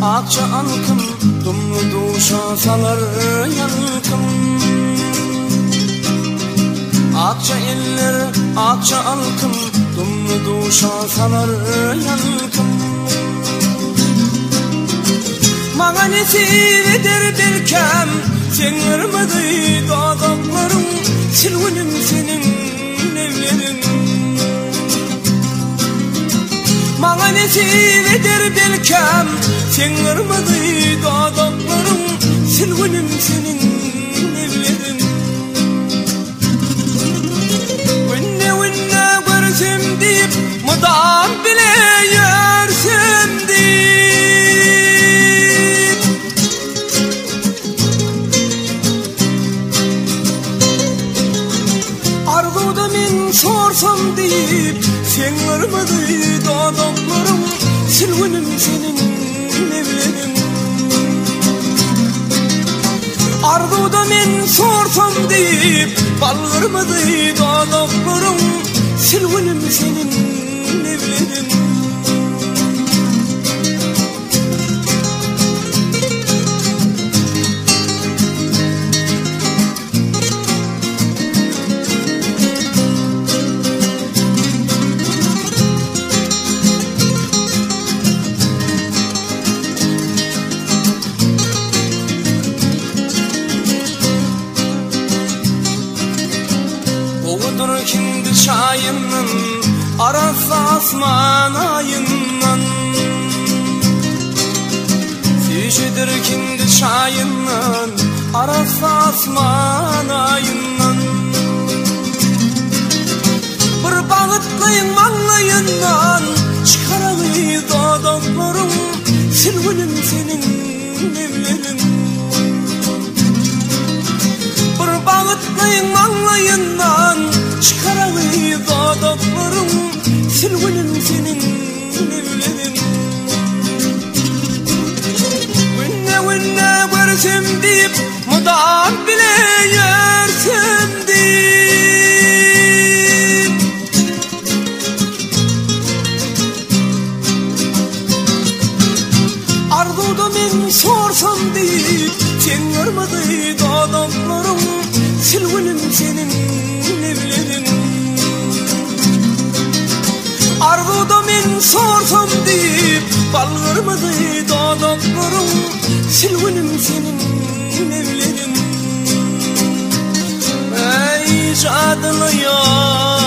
akja alkym, Dumly duşa salar ýalkym. Akja eller, akja alkym, Dumly duşa salar ýalkym. Maňa nesip eder belkäm, Seň gyrmyzy dodaklaryň, Silwinim seniň lebleriň. Maňa nesip eder belkäm, Seň gyrmyzy dodaklaryň, Silwinim seniň lebleriň. Günde-günde görsem diýip, Mydam bile ýörsem diýip. Arzuwda men sorsam diýip, Seň gyrmyzy dodaklaryň, Silwinim seniň lebleriň. Arzuwda men sorsam diýip, Bal gyrmyzy dodaklaryň, Silwinim seniň lebleriň. Gowudyr hindi çaýyndan, Arassa asman aýyndan. Süýjüdir hindi çaýyndan, Arassa asman aýyndan. Bir bagytlyň maňlaýyndan, Çykaraly dodaklaryň, Silwinim seniň lebleriň. Bir bagytlyň maňlaýyndan, Çykaraly dodaklaryň, Silwinim seniň lebleriň. Günde-günde görsem diýip, Mydam bile ýörsem diýip. Arzuwda men sorsam diýip, Seň gyrmyzy dodaklaryň, Silwinim seniň lebleriň. Arzuwda men sorsam diýip, Bal gyrmyzy dodaklaryň, Silwinim seniň lebleriň. Eý, jadyly ýar.